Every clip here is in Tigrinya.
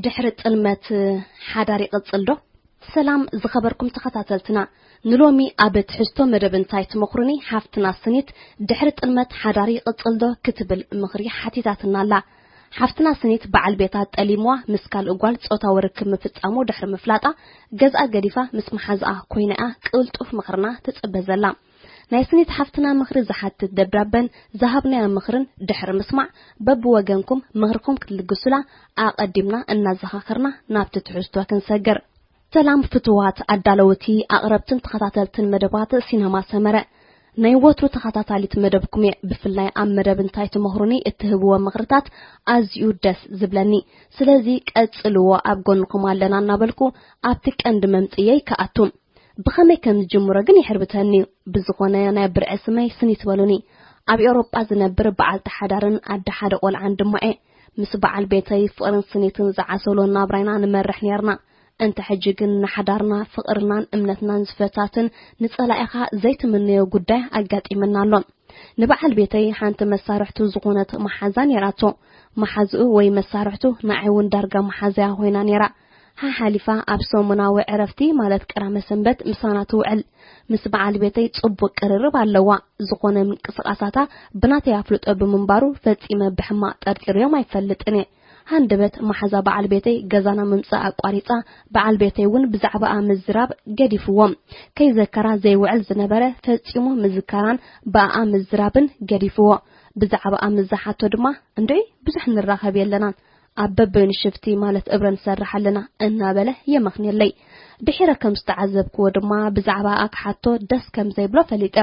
ድሕሪ ጥልመት ሓዳር ይቕጽል ዶ? ሰላም ዝኸበርኩም ተኸታተልትና፣ ንሎሚ ኣብ ትሕዝቶ መደብ እንታይ ትመኽሩኒ ሓፍትና ስኒት ድሕሪ ጥልመት ሓዳር ይቕጽል ዶ ክትብል ምኽሪ ሓቲታትና ኣላ። ሓፍትና ስኒት በዓል ቤታ ጠሊምዋ ምስ ካልእ ጓል ጾታዊ ርክብ ምፍጻሙ ድሕሪ ምፍላጣ ገዝኣ ገዲፋ ምስ መሓዝኣ ኮይና እያ ቅልጡፍ ምኽርና ትጽበ ዘላ። ናይ ስኒት ሓፍትና ምኽሪ ዝሓትት ደብዳበን ዝሃብናያ ምኽርን ድሕሪ ምስማዕ በብወገንኩም ምኽርኩም ክትልግሱላ ኣቐዲምና እናዘኻኸርና ናብቲ ትሕዝቶ ክንሰግር። ሰላም ፍትዋት ኣዳለውቲ ኣቕረብትን ተኸታተልትን መደባት ሲነማ ሰመረ። ናይ ወትሩ ተኸታታሊት መደብኩም እየ። ብፍላይ ኣብ መደብ እንታይ ትመኽሩኒ እትህብዎ ምኽርታት ኣዝዩ ደስ ዝብለኒ። ስለዚ ቀጽልዎ፣ ኣብ ጎንኹም ኣለና እናበልኩ ኣብቲ ቀንዲ መምጽየይ ክኣቱ። ብኸመይ ከም ዝጅምሮ ግን ይሕርብተኒ እዩ። ብዝኾነ ናይ ብርዒ ስመይ ስኒት በሉኒ። ኣብ ኤውሮጳ ዝነብር በዓልቲ ሓዳርን ኣደ ሓደ ቆልዓን ድማ እየ። ምስ በዓል ቤተይ ፍቕርን ስኒትን ዝዓሰሎ ናብራይና ንመርሕ ኔርና። እንተ ሕጂ ግን ንሓዳርና፣ ፍቕርናን እምነትናን ዝፈታትን ንጸላኢኻ ዘይትምነዮ ጉዳይ ኣጋጢምና ኣሎ። ንበዓል ቤተይ ሓንቲ መሳርሕቱ ዝኾነት መሓዛ ኔራቶ። መሓዝኡ ወይ መሳርሕቱ ንዓይ እውን ዳርጋ መሓዛያ ኮይና ኔራ። ሓሓሊፋ ኣብ ሰሙናዊ ዕረፍቲ ማለት ቀዳመ ሰንበት ምሳና ትውዕል። ምስ በዓል ቤተይ ጽቡቕ ቅርርብ ኣለዋ። ዝኾነ ምንቅስቓሳታ ብናተይ ኣፍልጦ ብምንባሩ ፈጺመ ብሕማቕ ጠርጢረዮም ኣይፈልጥን እየ። ሃንደበት መሓዛ በዓል ቤተይ ገዛና ምምጻእ ኣቋሪጻ፣ በዓል ቤተይ እውን ብዛዕባኣ ምዝራብ ገዲፍዎ። ከይዘከራ ዘይውዕል ዝነበረ ፈጺሙ ምዝካራን ብኣኣ ምዝራብን ገዲፍዎ። ብዛዕባኣ ምስ ዝሓቶ ድማ፣ "እንድዒ ብዙሕ ንራኸብ የለናን፣ ኣብ በበይኑ ሽፍቲ ማለት እብረ ንሰርሕ ኣለና" እናበለ የመኽንየለይ። ድሒረ ከም ዝተዓዘብክዎ ድማ ብዛዕባኣ ክሓቶ ደስ ከም ዘይብሎ ፈሊጠ።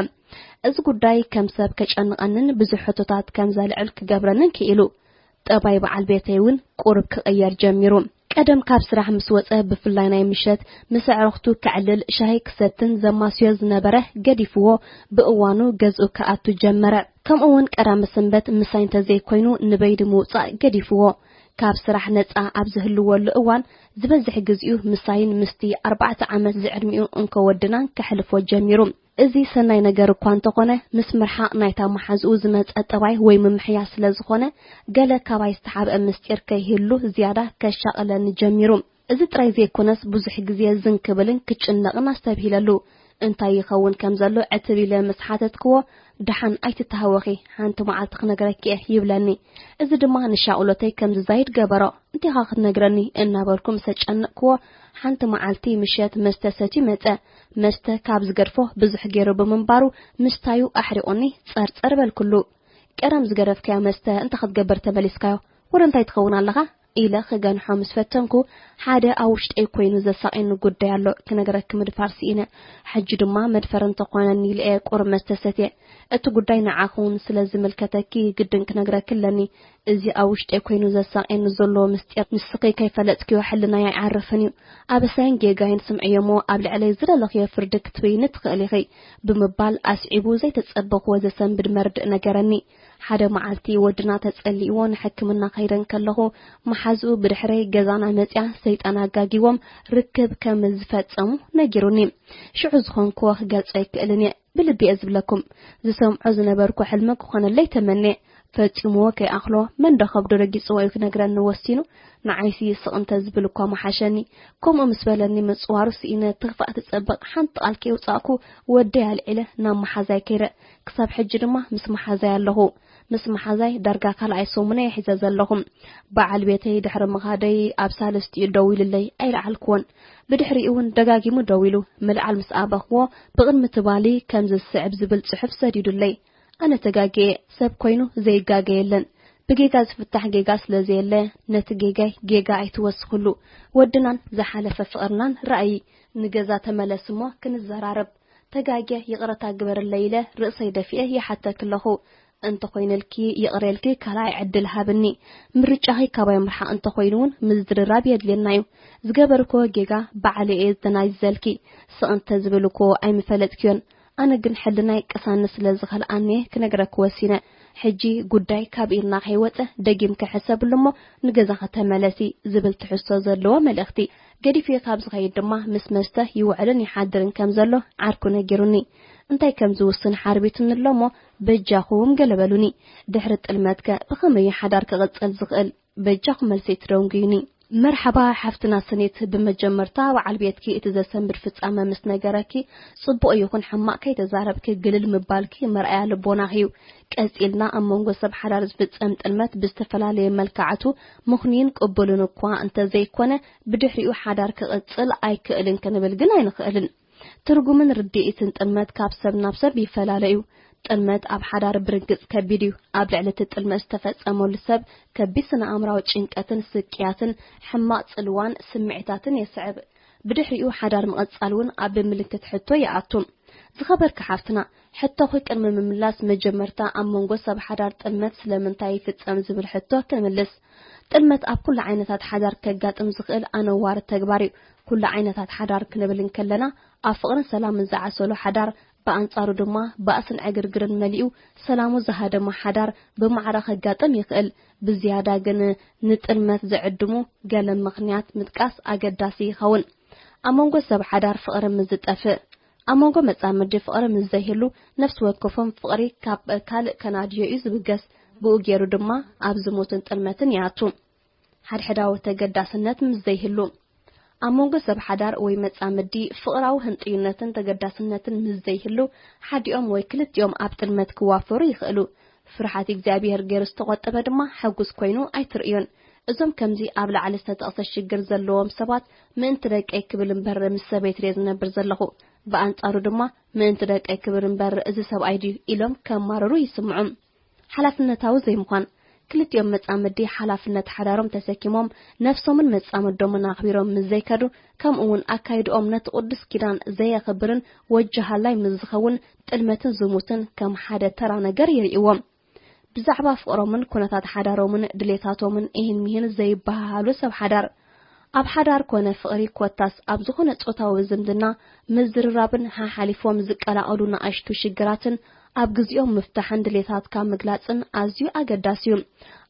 እዚ ጉዳይ ከም ሰብ ከጨንቐንን ብዙሕ ሕቶታት ከም ዘልዕል ክገብረንን ክኢሉ። ጠባይ በዓል ቤተይ እውን ቁሩብ ክቕየር ጀሚሩ። ቀደም ካብ ስራሕ ምስ ወጸ ብፍላይ ናይ ምሸት ምስ ኣዕሩኽቱ ከዕልል ሻሂ ክሰትን ዘማስዮ ዝነበረ ገዲፍዎ ብእዋኑ ገዝኡ ክኣቱ ጀመረ። ከምኡ እውን ቀዳመ ሰንበት ምሳይ እንተዘይኮይኑ ንበይዲ ምውጻእ ገዲፍዎ። ካብ ስራሕ ነጻ ኣብ ዝህልወሉ እዋን ዝበዝሕ ግዜኡ ምሳይን ምስቲ ኣርባዕተ ዓመት ዝዕድሚኡ እንኮ ወድናን ከሕልፎ ጀሚሩ። እዚ ሰናይ ነገር እኳ እንተኾነ፣ ምስ ምርሓቕ ናይታ መሓዝኡ ዝመጸ ጠባይ ወይ ምምሕያሽ ስለ ዝኾነ፣ ገለ ካባይ ዝተሓብአ ምስጢር ከይህሉ ዝያዳ ከሻቕለኒ ጀሚሩ። እዚ ጥራይ ዘይኮነስ፣ ብዙሕ ግዜ ዝን ክብልን ክጭነቕን ኣስተብሂለሉ። እንታይ ይኸውን ከም ዘሎ ዕትብ ኢለ ምስ ሓተትክዎ፣ "ደሓን ኣይትተሃወኺ፣ ሓንቲ መዓልቲ ክነግረኪ እየ" ይብለኒ። እዚ ድማ ንሻቕሎተይ ከም ዝዛይድ ገበሮ። "እንቲኻ ክትነግረኒ?" እናበልኩ ምስ ኣጨነቕክዎ፣ ሓንቲ መዓልቲ ምሸት መስተ ሰትዩ መጸ። መስተ ካብ ዝገድፎ ብዙሕ ገይሩ ብምንባሩ፣ ምስታዩ ኣሕሪቑኒ ጸርጸር በልኩሉ። "ቀደም ዝገደፍካዮ መስተ እንተ ክትገብር ተመሊስካዮ፣ ወደ እንታይ ትኸውን ኣለኻ?" ኢለ ክገንሖ ምስ ፈተንኩ፣ ሓደ ኣብ ውሽጠይ ኮይኑ ዘሳቕየኒ ጉዳይ ኣሎ፣ ክነግረኪ ምድፋር ስኢነ። ሕጂ ድማ መድፈር እንተኾነኒ ኢለ እየ ቁሩብ መስተ ሰትየ። እቲ ጉዳይ ንዓኺ እውን ስለ ዝምልከተኪ ግድን ክነግረኪ ኣለኒ። እዚ ኣብ ውሽጠይ ኮይኑ ዘሳቕየኒ ዘሎ ምስጢር ንስኺ ከይፈለጥክዮ ሕልናይ ኣይዓርፍን እዩ። ኣበሳይን ጌጋይን ስምዕዮ እሞ ኣብ ልዕለይ ዝደለኽዮ ፍርዲ ክትብይኒ ትኽእሊ ኢኺ" ብምባል ኣስዒቡ ዘይተጸበኽዎ ዘሰንብድ መርድእ ነገረኒ። ሓደ መዓልቲ ወድና ተጸሊእዎ ንሕክምና ከይደ እንከለኹ፣ መሓዝኡ ብድሕረይ ገዛና መጺኣ ሰይጣን ኣጋጊዎም ርክብ ከም ዝፈጸሙ ነጊሩኒ። ሽዑ ዝኾንክዎ ክገልጾ ኣይክእልን እየ። ብልቢ እየ ዝብለኩም። ዝሰምዖ ዝነበርኩ ሕልሚ ክኾነለይ ተመንየ። ፈጺምዎ ከይኣኽሎ መን ዶ ከብዱ ረጊጽዎ እዩ ክነግረኒ ወሲኑ። ንዓይሲ ስቕ እንተ ዝብል እኳ ምሓሸኒ። ከምኡ ምስ በለኒ ምጽዋሩ ስኢነ ትኽፋእ ትጸብቕ ሓንቲ ቃል ከየውጻእኩ ወደይ ኣልዒለ ናብ መሓዛይ ከይደ። ክሳብ ሕጂ ድማ ምስ መሓዛይ ኣለኹ። ምስ መሓዛይ ዳርጋ ካልኣይ ሰሙነይ ሒዘ ዘለኹ። በዓል ቤተይ ድሕሪ ምኻደይ ኣብ ሳልስቲኡ ደዊሉለይ ኣይለዓልክዎን። ብድሕሪኡ እውን ደጋጊሙ ደዊሉ። ምልዓል ምስ ኣበኽዎ ብቕድሚ ትባሊ ከምዚ ዝስዕብ ዝብል ጽሑፍ ሰዲዱለይ። ኣነ ተጋግየ፣ ሰብ ኮይኑ ዘይጋገ የለን። ብጌጋ ዝፍታሕ ጌጋ ስለ ዘየለ፣ ነቲ ጌጋይ ጌጋ ኣይትወስኽሉ። ወድናን ዝሓለፈ ፍቕርናን ርኣዪ። ንገዛ ተመለስ እሞ ክንዘራረብ። ተጋግየ ይቕረታ ግበርለይ ኢለ ርእሰይ ደፊኤ ይሓተኪ ኣለኹ። እንተኾይንልኪ ይቕረ ኢልኪ ካልኣይ ዕድል ሃብኒ። ምርጫኺ ካባይ ምርሓቕ እንተኾይኑ እውን ምዝድራብ የድልየና እዩ። ዝገበርክዎ ጌጋ ባዕለይ እየ ዝተናዝዘልኪ። ስቕ እንተ ዝብል እኮ ኣይምፈለጥክዮን። ኣነ ግን ሕልናይ ቅሳነት ስለ ዝኸልኣኒ እየ ክነግረኪ ወሲነ። ሕጂ ጉዳይ ካብ ኢድና ከይወጸ ደጊምኪ ሕሰብሉ እሞ ንገዛኺ ተመለሲ ዝብል ትሕዝቶ ዘለዎ መልእኽቲ። ገዲፍዮ ካብ ዝኸይድ ድማ ምስ መስተ ይውዕልን ይሓድርን ከም ዘሎ ዓርኩ ነጊሩኒ። እንታይ ከም ዝውስን ሓርቢትኒ ኣሎ እሞ በጃኹም ገለ በሉኒ። ድሕሪ ጥልመትከ ብኸመይ እዩ ሓዳር ክቕጽል ዝኽእል? በጃኹም መልሲ ትደንጉዩኒ። መርሓባ ሓፍትና ስኒት፣ ብመጀመርታ በዓል ቤትኪ እቲ ዘሰንብድ ፍጻመ ምስ ነገረኪ ጽቡቕ ይኹን ሕማቕ ከይተዛረብኪ ግልል ምባልኪ መርኣያ ልቦናኺ እዩ። ቀጺልና ኣብ መንጎ ሰብ ሓዳር ዝፍጸም ጥልመት ብዝተፈላለየ መልክዓቱ ምኽኑይን ቅቡልን እኳ እንተዘይኮነ ብድሕሪኡ ሓዳር ክቕጽል ኣይክእልን ክንብል ግን ኣይንኽእልን። ትርጉምን ርድኢትን ጥልመት ካብ ሰብ ናብ ሰብ ይፈላለ እዩ። ጥልመት ኣብ ሓዳር ብርግጽ ከቢድ እዩ። ኣብ ልዕሊ እቲ ጥልመት ዝተፈጸመሉ ሰብ ከቢድ ስነ-ኣእምራዊ ጭንቀትን ስቅያትን ሕማቕ ጽልዋን ስምዒታትን የስዕብ። ብድሕሪኡ ሓዳር ምቕጻል እውን ኣብ ምልክት ሕቶ ይኣቱ። ዝኸበርኪ ሓፍትና፣ ሕቶኺ ቅድሚ ምምላስ መጀመርታ ኣብ መንጎ ሰብ ሓዳር ጥልመት ስለምንታይ ይፍጸም ዝብል ሕቶ ክንምልስ። ጥልመት ኣብ ኩሉ ዓይነታት ሓዳር ከጋጥም ዝኽእል ኣነዋሪ ተግባር እዩ። ኩሉ ዓይነታት ሓዳር ክንብል እንከለና ኣብ ፍቕርን ሰላምን ዝዓሰሎ ሓዳር፣ ብኣንጻሩ ድማ ባእስን ዕግርግርን መሊኡ ሰላሙ ዝሃደሞ ሓዳር ብማዕረ ከጋጥም ይኽእል። ብዝያዳ ግን ንጥልመት ዝዕድሙ ገለ ምኽንያት ምጥቃስ ኣገዳሲ ይኸውን። ኣብ መንጎ ሰብ ሓዳር ፍቕሪ ምስ ዝጠፍእ፣ ኣብ መንጎ መጻምዲ ፍቕሪ ምስ ዘይህሉ፣ ነፍሲ ወከፎም ፍቕሪ ካብ ካልእ ከናድዮ እዩ ዝብገስ። ብኡ ገይሩ ድማ ኣብ ዝሙትን ጥልመትን ይኣቱ። ሓድሕዳዊ ተገዳስነት ምስ ዘይህሉ፣ ኣብ መንጎ ሰብ ሓዳር ወይ መጻምዲ ፍቕራዊ ህንጥዩነትን ተገዳስነትን ምስ ዘይህሉ፣ ሓዲኦም ወይ ክልቲኦም ኣብ ጥልመት ክዋፈሩ ይኽእሉ። ፍርሓት እግዚኣብሔር ገይሩ ዝተቖጠበ ድማ ሕጉስ ኮይኑ ኣይትርእዮን። እዞም ከምዚ ኣብ ላዕሊ ዝተጠቕሰ ሽግር ዘለዎም ሰባት፣ ምእንቲ ደቀይ ክብል እምበር ምስ ሰበይት'የ ዝነብር ዘለኹ፣ ብኣንጻሩ ድማ ምእንቲ ደቀይ ክብል እምበር እዚ ሰብኣይ ድዩ ኢሎም ከማርሩ ይስምዑ። ሓላፍነታዊ ዘይምዃን። ክልቲኦም መጻምዲ ሓላፍነት ሓዳሮም ተሰኪሞም፣ ነፍሶምን መጻምዶምን ኣኽቢሮም ምስ ዘይከዱ፣ ከምኡ እውን ኣካይድኦም ነቲ ቅዱስ ኪዳን ዘየኽብርን ወጃሃላይ ምስ ዝኸውን፣ ጥልመትን ዝሙትን ከም ሓደ ተራ ነገር ይርእይዎም። ብዛዕባ ፍቕሮምን ኩነታት ሓዳሮምን ድሌታቶምን ኢሂን ሚሂን ዘይበሃሃሉ ሰብ ሓዳር። ኣብ ሓዳር ኮነ ፍቕሪ ኮታስ ኣብ ዝኾነ ጾታዊ ዝምድና ምዝርራብን ሓሓሊፎም ዝቀላቐሉ ንኣሽቱ ሽግራትን ኣብ ግዚኦም ምፍታሕን ድሌታትካ ምግላጽን ኣዝዩ ኣገዳሲ እዩ።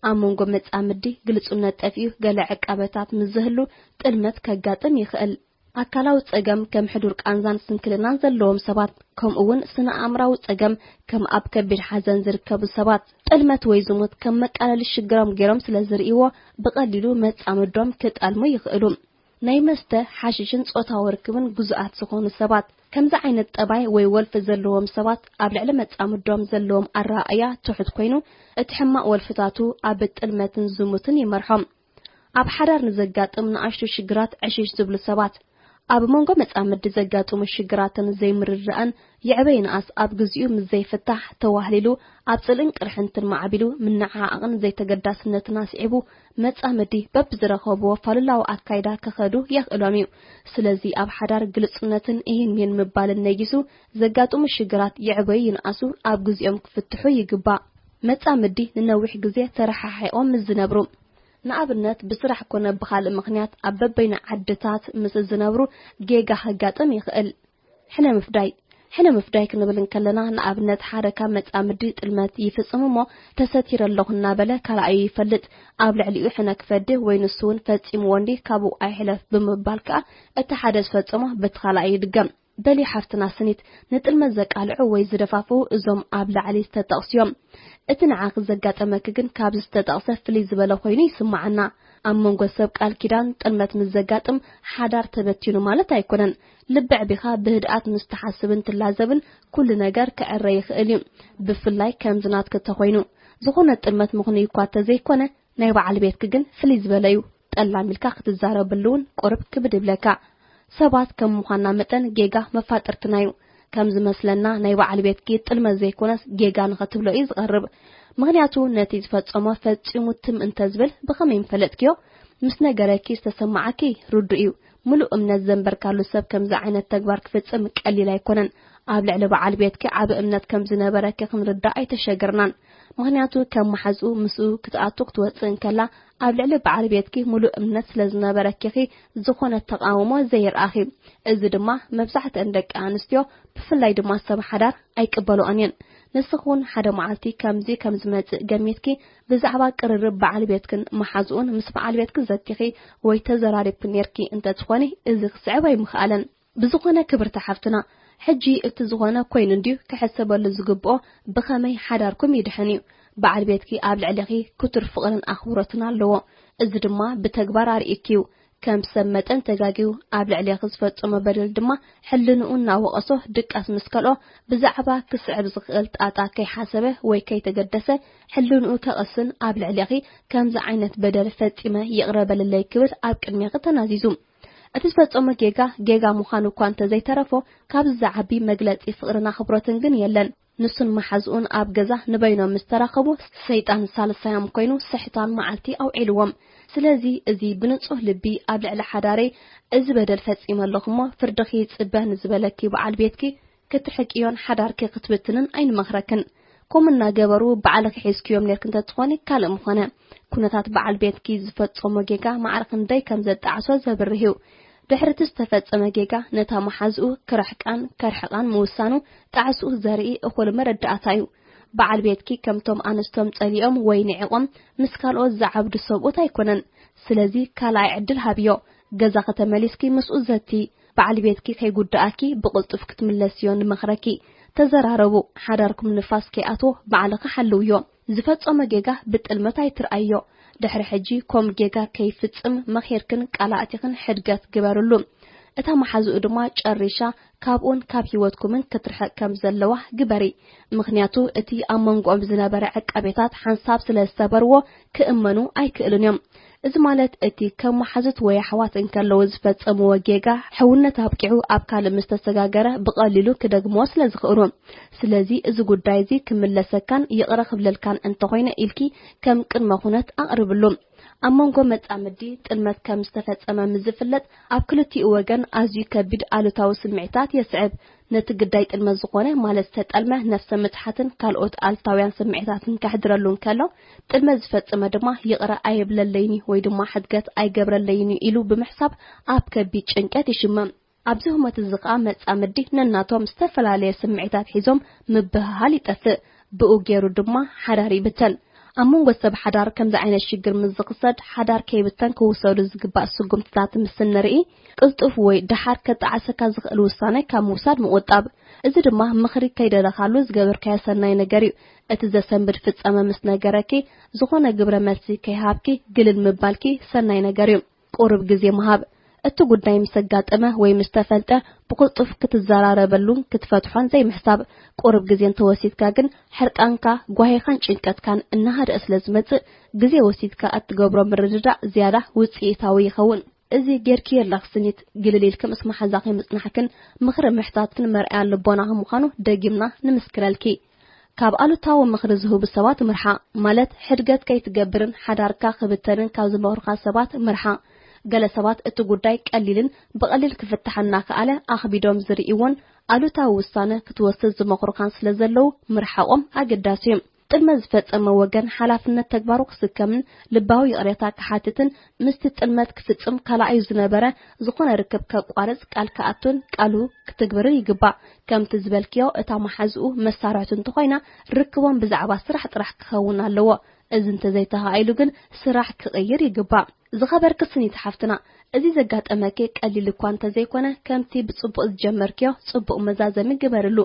ኣብ መንጎ መጻምዲ ግልጹነት ጠፊኡ ገለ ዕቃበታት ምስ ዝህሉ ጥልመት ከጋጥም ይኽእል። ኣካላዊ ጸገም ከም ሕዱር ቃንዛን ስንክልናን ዘለዎም ሰባት፣ ከምኡ እውን ስነ ኣእምራዊ ጸገም ከም ኣብ ከቢድ ሓዘን ዝርከቡ ሰባት፣ ጥልመት ወይ ዝሙት ከም መቃለሊ ሽግሮም ገይሮም ስለ ዝርእይዎ፣ ብቐሊሉ መጻምዶም ክጠልሙ ይኽእሉ። ናይ መስተ፣ ሓሽሽን ጾታዊ ርክብን ግዙኣት ዝኾኑ ሰባት። ከምዚ ዓይነት ጠባይ ወይ ወልፊ ዘለዎም ሰባት ኣብ ልዕሊ መጻምዶም ዘለዎም ኣረኣእያ ትሑት ኮይኑ፣ እቲ ሕማቕ ወልፍታቱ ኣብ ጥልመትን ዝሙትን ይመርሖም። ኣብ ሓዳር ንዘጋጥም ንኣሽቱ ሽግራት ዕሽሽ ዝብሉ ሰባት። ኣብ መንጎ መጻምዲ ዘጋጥሙ ሽግራትን ዘይምርድዳእን ይዕበ ይንኣስ ኣብ ግዚኡ ምስ ዘይፍታሕ ተዋህሊሉ ኣብ ጽልእን ቅርሕንትን ማዕቢሉ ምንዕዓቕን ዘይተገዳስነትን ኣስዒቡ መጻምዲ በብዝረኸብዎ ፋሉላዊ ኣካይዳ ክኸዱ የኽእሎም እዩ። ስለዚ ኣብ ሓዳር ግልጹነትን ኢሂን ሚሂን ምባልን ነጊሱ ዘጋጥሙ ሽግራት ይዕበዩ ይንኣሱ ኣብ ግዚኦም ክፍትሑ ይግባእ። መጻምዲ ንነዊሕ ግዜ ተረሓሒቖም ምስ ዝነብሩ፣ ንኣብነት ብስራሕ ኮነ ብኻልእ ምኽንያት ኣብ በበይኑ ዓድታት ምስ ዝነብሩ ጌጋ ከጋጥም ይኽእል። ሕነ ምፍዳይ። ሕነ ምፍዳይ ክንብል እንከለና፣ ንኣብነት ሓደ ካብ መጻምዲ ጥልመት ይፍጽም እሞ፣ ተሰቲረ ኣለኹ እናበለ ካልኣዩ ይፈልጥ፣ ኣብ ልዕሊኡ ሕነ ክፈዲ ወይ ንሱ እውን ፈጺምዎ እንዲ ካብኡ ኣይሕለፍ ብምባል ከኣ እቲ ሓደ ዝፈጸሞ በቲ ካልኣይ ይድገም። በሊ ሓፍትና ስኒት፣ ንጥልመት ዘቃልዑ ወይ ዝደፋፍኡ እዞም ኣብ ላዕሊ ዝተጠቕሱ እዮም። እቲ ንዓኺ ዘጋጠመኪ ግን ካብዚ ዝተጠቕሰ ፍልይ ዝበለ ኮይኑ ይስምዓና። ኣብ መንጎ ሰብ ቃል ኪዳን ጥልመት ምስ ዘጋጥም ሓዳር ተበቲኑ ማለት ኣይኮነን። ልቢ ኣዕቢኻ ብህድኣት ምስ ትሓስብን ትላዘብን ኩሉ ነገር ክዕረ ይኽእል እዩ። ብፍላይ ከምዚ ናትኪ ተኾይኑ። ዝኾነ ጥልመት ምኽኑይ እኳ ተዘይኮነ፣ ናይ በዓል ቤትኪ ግን ፍልይ ዝበለ እዩ። ጠላም ኢልካ ክትዛረበሉ እውን ቁሩብ ክብድ ይብለካ። ሰባት ከም ምዃንና መጠን ጌጋ መፋጥርትና እዩ። ከም ዝመስለና ናይ በዓል ቤትኪ ጥልመት ዘይኮነስ ጌጋ ንኸትብሎ እዩ ዝቐርብ። ምኽንያቱ ነቲ ዝፈጸሞ ፈጺሙ ትም እንተዝብል ብኸመይ ምፈለጥክዮ? ምስ ነገረኪ ዝተሰማዓኪ ርዱእ እዩ። ምሉእ እምነት ዘንበርካሉ ሰብ ከምዚ ዓይነት ተግባር ክፍጽም ቀሊል ኣይኮነን። ኣብ ልዕሊ በዓል ቤትኪ ዓቢ እምነት ከም ዝነበረኪ ክንርዳእ ኣይተሸገርናን። ምኽንያቱ ከም መሓዝኡ ምስኡ ክትኣቱ ክትወጽእ እንከላ ኣብ ልዕሊ በዓል ቤትኪ ምሉእ እምነት ስለ ዝነበረኪ ኢኺ ዝኾነ ተቓውሞ ዘየርኣኺ። እዚ ድማ መብዛሕትአን ደቂ ኣንስትዮ ብፍላይ ድማ ሰብ ሓዳር ኣይቅበልኦን እየን። ንስኺ እውን ሓደ መዓልቲ ከምዚ ከም ዝመጽእ ገሚትኪ ብዛዕባ ቅርርብ በዓል ቤትክን መሓዝኡን ምስ በዓል ቤትኪ ዘቲኺ ወይ ተዘራሪብኪ ኔርኪ እንተትኾኒ እዚ ክስዕብ ኣይምኽኣለን። ብዝኾነ ክብርቲ ሓፍትና፣ ሕጂ እቲ ዝኾነ ኮይኑ እንድዩ ክሕሰበሉ ዝግብኦ ብኸመይ ሓዳርኩም ይድሕን እዩ። በዓል ቤትኪ ኣብ ልዕሊኺ ክቱር ፍቕርን ኣኽብሮትን ኣለዎ። እዚ ድማ ብተግባር ኣርእዩኪ እዩ። ከም ሰብ መጠን ተጋግዩ ኣብ ልዕሌኺ ዝፈጸሞ በደል ድማ ሕልንኡ እናወቐሶ ድቃስ ምስ ከልኦ ብዛዕባ ክስዕብ ዝኽእል ጣጣ ከይሓሰበ ወይ ከይተገደሰ ሕልንኡ ከቕስን ኣብ ልዕሌኺ ከምዚ ዓይነት በደል ፈጺመ ይቕረ በልለይ ክብል ኣብ ቅድሜኺ ተናዚዙ። እቲ ዝፈጸሞ ጌጋ ጌጋ ምዃኑ እኳ እንተዘይተረፎ ካብዚ ዝዓቢ መግለጺ ፍቕርን ኣኽብሮትን ግን የለን። ንሱን መሓዝኡን ኣብ ገዛ ንበይኖም ምስ ተራኸቡ፣ ሰይጣን ሳልሳዮም ኮይኑ ስሕታን መዓልቲ ኣውዒልዎም። ስለዚ እዚ ብንጹህ ልቢ ኣብ ልዕሊ ሓዳረይ እዚ በደል ፈጺመ ኣለኹ እሞ ፍርድኺ ይጽበ ንዝበለኪ በዓል ቤትኪ ክትርሕቅዮን ሓዳርኪ ክትብትንን ኣይንመኽረክን። ከምኡ እናገበሩ ባዕልኺ ሒዝክዮም ኔርኪ እንተትኾኒ ካልእ ምኾነ። ኩነታት በዓል ቤትኪ ዝፈጸሞ ጌጋ ማዕረ ክንደይ ከም ዘጣዕሶ ዘብርህ እዩ። ድሕሪ እቲ ዝተፈጸመ ጌጋ ነታ መሓዝኡ ክርሕቃን ከርሕቓን ምውሳኑ ጣዕስኡ ዘርኢ እኹል መረዳእታ እዩ። በዓል ቤትኪ ከምቶም ኣንስቶም ጸሊኦም ወይ ንዒቖም ምስ ካልኦት ዝዓብዱ ሰብኡት ኣይኮነን። ስለዚ ካልኣይ ዕድል ሃብዮ። ገዛኺ ተመሊስኪ ምስኡ ዘቲ። በዓል ቤትኪ ከይጉድኣኪ ብቕልጡፍ ክትምለስዮ ንመኽረኪ። ተዘራረቡ። ሓዳርኩም ንፋስ ከይኣትዎ ባዕልኺ ሓልውዮ። ዝፈጸሞ ጌጋ ብጥልመት ኣይትርኣዮ። ድሕሪ ሕጂ ከም ጌጋ ከይፍጽም መኺርክን ቃላእቲኽን ሕድገት ግበርሉ። እታ መሓዝኡ ድማ ጨሪሻ ካብኡን ካብ ህይወትኩምን ክትርሕቕ ከም ዘለዋ ግበሪ። ምኽንያቱ እቲ ኣብ መንጎኦም ዝነበረ ዕቃቤታት ሓንሳብ ስለ ዝሰበርዎ ክእመኑ ኣይክእሉን እዮም። እዚ ማለት እቲ ከም መሓዙት ወይ ኣሕዋት እንከለዉ ዝፈጸምዎ ጌጋ ሕውነት ኣብቂዑ ኣብ ካልእ ምስ ተሰጋገረ ብቐሊሉ ክደግምዎ ስለ ዝኽእሉ። ስለዚ እዚ ጉዳይ እዚ ክምለሰካን ይቕረ ክብለልካን እንተኾይነ ኢልኪ ከም ቅድመ ኩነት ኣቕርብሉ። ኣብ መንጎ መጻምዲ ጥልመት ከም ዝተፈጸመ ምስ ዝፍለጥ ኣብ ክልቲኡ ወገን ኣዝዩ ከቢድ ኣሉታዊ ስምዒታት የስዕብ። ነቲ ግዳይ ጥልመት ዝኾነ ማለት ዝተጠልመ ነፍሰ ምትሓትን ካልኦት ኣሉታውያን ስምዒታትን ከሕድረሉ እንከሎ ጥልመት ዝፈጸመ ድማ ይቕረ ኣየብለለይን እዩ ወይ ድማ ሕድገት ኣይገብረለይን እዩ ኢሉ ብምሕሳብ ኣብ ከቢድ ጭንቀት ይሽመም። ኣብዚ ህሞት እዚ ኸኣ መጻምዲ ነናቶም ዝተፈላለየ ስምዒታት ሒዞም ምብህሃል ይጠፍእ። ብኡ ገይሩ ድማ ሓዳር ይብተን። ኣብ መንጎ ሰብ ሓዳር ከምዚ ዓይነት ሽግር ምስ ዝኽሰት ሓዳር ከይብተን ክውሰዱ ዝግባእ ስጉምትታት ምስ እንርኢ ቅልጡፍ ወይ ደሓር ከጣዕሰካ ዝኽእል ውሳነ ካብ ምውሳድ ምቑጣብ። እዚ ድማ ምኽሪ ከይደለኻሉ ዝገበርካዮ ሰናይ ነገር እዩ። እቲ ዘሰንብድ ፍጻመ ምስ ነገረኪ ዝኾነ ግብረ መልሲ ከይሃብኪ ግልል ምባልኪ ሰናይ ነገር እዩ። ቁሩብ ግዜ ምሃብ። እቲ ጉዳይ ምስ ኣጋጠመ ወይ ምስ ተፈልጠ ብቕልጡፍ ክትዘራረበሉን ክትፈትሖን ዘይምሕሳብ። ቁሩብ ግዜ እንተወሲድካ ግን ሕርቃንካ፣ ጓሂኻን ጭንቀትካን እናሃደአ ስለ ዝመጽእ ግዜ ወሲድካ እትገብሮ ምርድዳእ ዝያዳ ውጽኢታዊ ይኸውን። እዚ ጌርክዮ ኣለኽ ስኒት ግልል ኢልኪ ምስ መሓዛኺ ምጽናሕክን ምኽሪ ምሕታትክን መርኣያ ልቦናኺ ምዃኑ ደጊምና ንምስክረልኪ። ካብ ኣሉታዊ ምኽሪ ዝህቡ ሰባት ምርሓቕ፣ ማለት ሕድገት ከይትገብርን ሓዳርካ ክብተንን ካብ ዝመኽሩኻ ሰባት ምርሓቕ። ገለ ሰባት እቲ ጉዳይ ቀሊልን ብቐሊል ክፍታሕ እናኸኣለ ኣኽቢዶም ዝርእይዎን ኣሉታዊ ውሳነ ክትወስድ ዝመኽሩኻን ስለ ዘለዉ ምርሓቖም ኣገዳሲ እዩ። ጥልመት ዝፈጸመ ወገን ሓላፍነት ተግባሩ ክስከምን ልባዊ ይቕሬታ ክሓትትን ምስቲ ጥልመት ክፍጽም ካልኣዩ ዝነበረ ዝኾነ ርክብ ከቋርጽ ቃል ክኣቱን ቃሉ ክትግብርን ይግባእ። ከምቲ ዝበልክዮ እታ መሓዝኡ መሳርሕቱ እንተኾይና ርክቦም ብዛዕባ ስራሕ ጥራሕ ክኸውን ኣለዎ። እዚ እንተዘይተኻኢሉ ግን ስራሕ ክቕይር ይግባእ። ዝኸበርኪ ስኒት ሓፍትና፣ እዚ ዘጋጠመኪ ቀሊል እኳ እንተዘይኮነ ከምቲ ብጽቡቕ ዝጀመርክዮ ጽቡቕ መዛዘሚ ግበርሉ።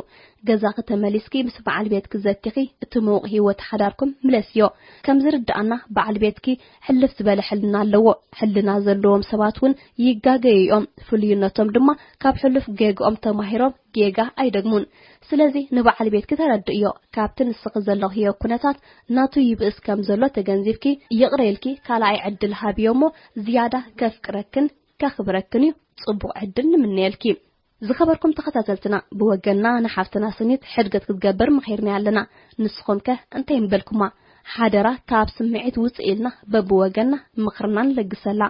ገዛኺ ተመሊስኪ ምስ በዓል ቤትኪ ዘቲኺ እቲ ምዉቕ ህይወት ሓዳርኩም ምለስዮ። ከም ዝርድኣና በዓል ቤትኪ ሕልፍ ዝበለ ሕልና ኣለዎ። ሕልና ዘለዎም ሰባት እውን ይጋገዩ እዮም። ፍሉይነቶም ድማ ካብ ሕሉፍ ጌግኦም ተማሂሮም ጌጋ ኣይደግሙን። ስለዚ ንበዓል ቤትኪ ተረድእዮ። ካብቲ ንስኺ ዘለኽዮ ኩነታት ናቱ ይብእስ ከም ዘሎ ተገንዚብኪ ይቕረ ኢልኪ ካልኣይ ዕድል ሃብዮ እሞ ዝያዳ ከፍቅረክን ከኽብረክን እዩ። ጽቡቕ ዕድል ንምነየልኪ። ዝኸበርኩም ተኸታተልትና፣ ብወገንና ንሓፍትና ስኒት ሕድገት ክትገብር መኺርና ኣለና። ንስኹም ከ እንታይ ምበልኩማ? ሓደራ ካብ ስምዒት ውጽእ ኢልና በብወገንና ምኽርና ንለግሰላ።